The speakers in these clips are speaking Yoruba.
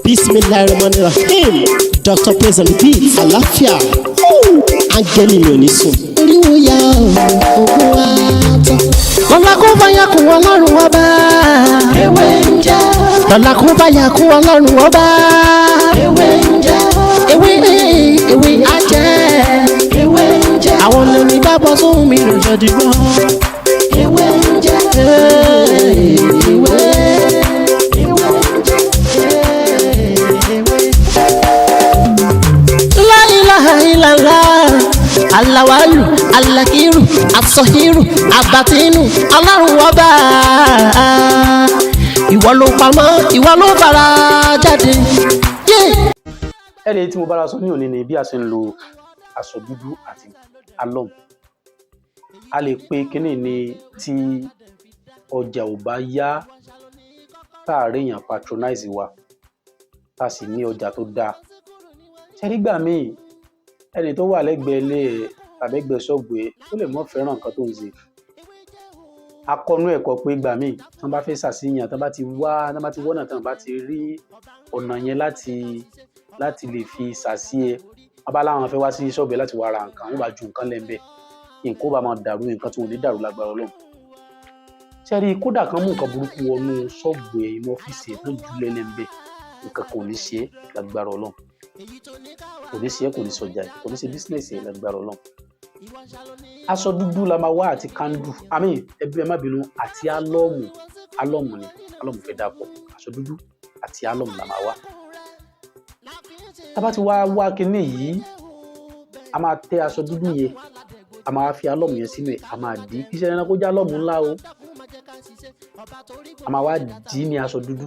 Bismillahirrahmanirrahim. Dr. Praise on the beat. Àlàáfíà. Áńgẹ́lì mi ò ní sùn. Oríwo ya ògùn wa tán. Lọ́la kó bá yà kún Ọlọ́run Ọba. Ewé ń jẹ́. Lọ́la kó bá yà kún Ọlọ́run Ọba. Ewé ń jẹ́. Ewé ewé á jẹ́. Ewé ń jẹ́. Àwọn lórí bá bọ́ sóhun mi lòjọ́ dìgbọ́. Ewé ń jẹ́. Ewé. Ewé ń jẹ́. Ewé. La ilaha illallah. Alawalu, alakiru, asọhiru, abatinu, Ọlọ́run Ọba. Ìwọ ló pamọ́, ìwọ ló fara jáde. Yeah. Ẹni tí mo bára sọ ní òní ni bí a ṣe ń lo aṣọ dúdú àti alum. A lè pe kínní ní tí ọjà ò bá yá, tá a réèyàn patronize wa, tá a sì ní ọjà tó dáa. Ṣé nígbà míì, ẹni tó wà lẹ́gbẹ̀ẹ́ ilé ẹ̀ tàbí ẹ̀gbẹ́ ṣọ́ọ̀bù ẹ̀, ó lè mọ́ fẹ́ràn nǹkan tó ń ṣe. Akọ́nú ẹ̀kọ́ pé ìgbà míì tí wọ́n bá fẹ́ ṣàṣìyàn, tí wọ́n bá ti wá, tí wọ́n bá ti wọ́nà, tí wọ́n bá ti rí ọ̀nà yẹn láti lè fi ṣàṣì ẹ, wọ́n bá láwọn fẹ́ wá sí ṣọ́ọ̀bù ẹ láti wá ra nǹkan, wọ́n bá ju nǹkan lẹ̀ ńbẹ̀, nǹkan ó bá máa dàrú, nǹkan tí wọn ò ní dàrú lágbára Ọlọ́run. Ṣé rí i, kódà kan mú nǹkan burúkú wọnú ṣọ́ọ̀bù ẹ, inú ọ́fíìsì ẹ, tán jù lẹ́lẹ̀ ńbẹ̀, nǹkan kan ò ní ṣe é lágbára Ọlọ́run. Kò ní ṣe é, kò ní sọjà ẹ, kò ní ṣe business ẹ lágbára Ọlọ́run. Aṣọ dúdú la máa wá àti candle, àmì ẹbí, ẹ má bínú, àti alum. Alum ni, alum fẹ́ dàpọ̀. Aṣọ dúdú àti alum la máa wá. Tá bá ti wá wá kinní yìí, a máa tẹ́ aṣọ dúdú yẹn, a máa fi alum yẹn sínú ẹ̀, a máa dì í. Kì í ṣe dandan kó jẹ́ alum ńlá o. A máa wá dì í ní aṣọ dúdú.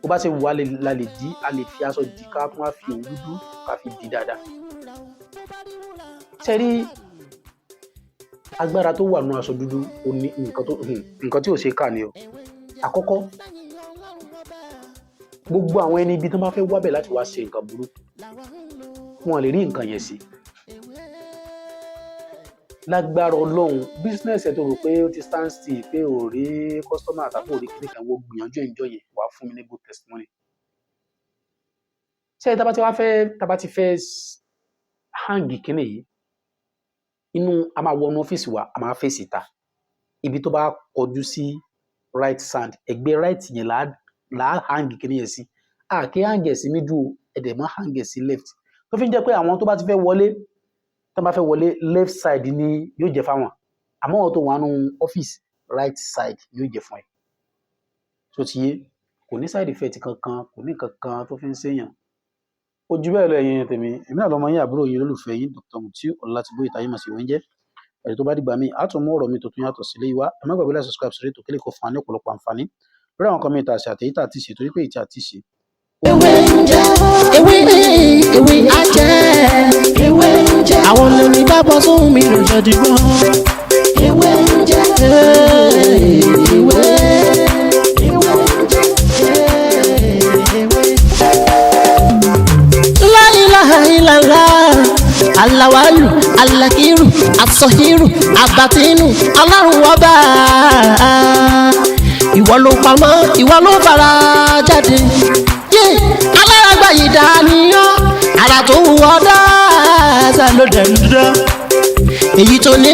Bó bá ṣe wù wá la lè dì í. A lè fi aṣọ dì í, ká tún wá fi òwú dúdú ká fi dì í dáadáa. Ṣé rí agbára tó wà nínú aṣọ dúdú? Ó ní nǹkan tó nǹkan tí ò ṣe é kà ni o. Àkọ́kọ́, gbogbo àwọn ẹni ibi tó bá fẹ́ wábẹ̀ láti wá ṣe nǹkan burúkú, wọn lè rí nǹkan yẹn sí lágbára Ọlọ́run. Business ẹ̀ tó rò pé ó ti stand still, pé ò rí customer tàbí ò rí kíní kan, wo gbìyànjú ẹ̀ ń jọ yẹn, wàá fún mi ní good testimony. Ṣé tá bá ti wá fẹ́, tá bá ti fẹ́ hang kíní yìí inú, a máa wọnú ọ́fíìsì wa, a máa fèsì ta ibi tó bá kọjú sí right side, ẹ̀gbẹ́ right yẹn là á hang kíní yẹn sí. A kì í hang ẹ̀ sí middle o, ẹ̀ dẹ̀ mọ́ hang ẹ̀ sí left, tó fi ń jẹ́ pé àwọn tó bá ti fẹ́ wọlé, tó bá fẹ́ wọlé, left side ni yóò jẹ́ fáwọn, àmọ́ àwọn tó wà nínú ọ́fíìsì, right side ni yóò jẹ́ fún ẹ. Tó ti yé, kò ní side effect kankan, kò ní kankan tó fi ń ṣèyàn. Ó ju bẹ́ẹ̀ lọ. Ẹ̀yin tèmi, èmi náà lọ́mọ yín, àbúrò yín, olólùfẹ́ yín, Dr. Mutiu Ọlátìbóyè táyé mọ̀ sí oúnjẹ ẹ̀rí. Tó bá dìgbà míì, á tún mú ọ̀rọ̀ mi tuntun yàtọ̀ sílé wa. Ẹ má gbàgbé láti subscribe sórí ètò kílẹ̀, kó fún wa ní ọ̀pọ̀lọpọ̀ àǹfààní lórí àwọn kan mi ìta àṣẹ àtẹ̀yítà àti ìṣe, torí pé ìtì àti ìṣe. Ewé ń jẹ́, ewé ewé á jẹ́. Ewé ń jẹ́. Àwọn lórí bá bọ́ sóhun mi lòjọ́ dìgbọ́. Ewé ń jẹ́. Ewé. Ewé ń jẹ́. Ewé. La ilaha illallah. Alawalu, alakiru, asọhiru, abatinu, Ọlọ́run Ọba. Ìwọ ló pamọ́, ìwọ ló fara jáde. Yé, alárágbá yìí dániyàn, àrà tó wù ọ́ dáadáa ló dẹ̀ ń dán. Èyí tó ní.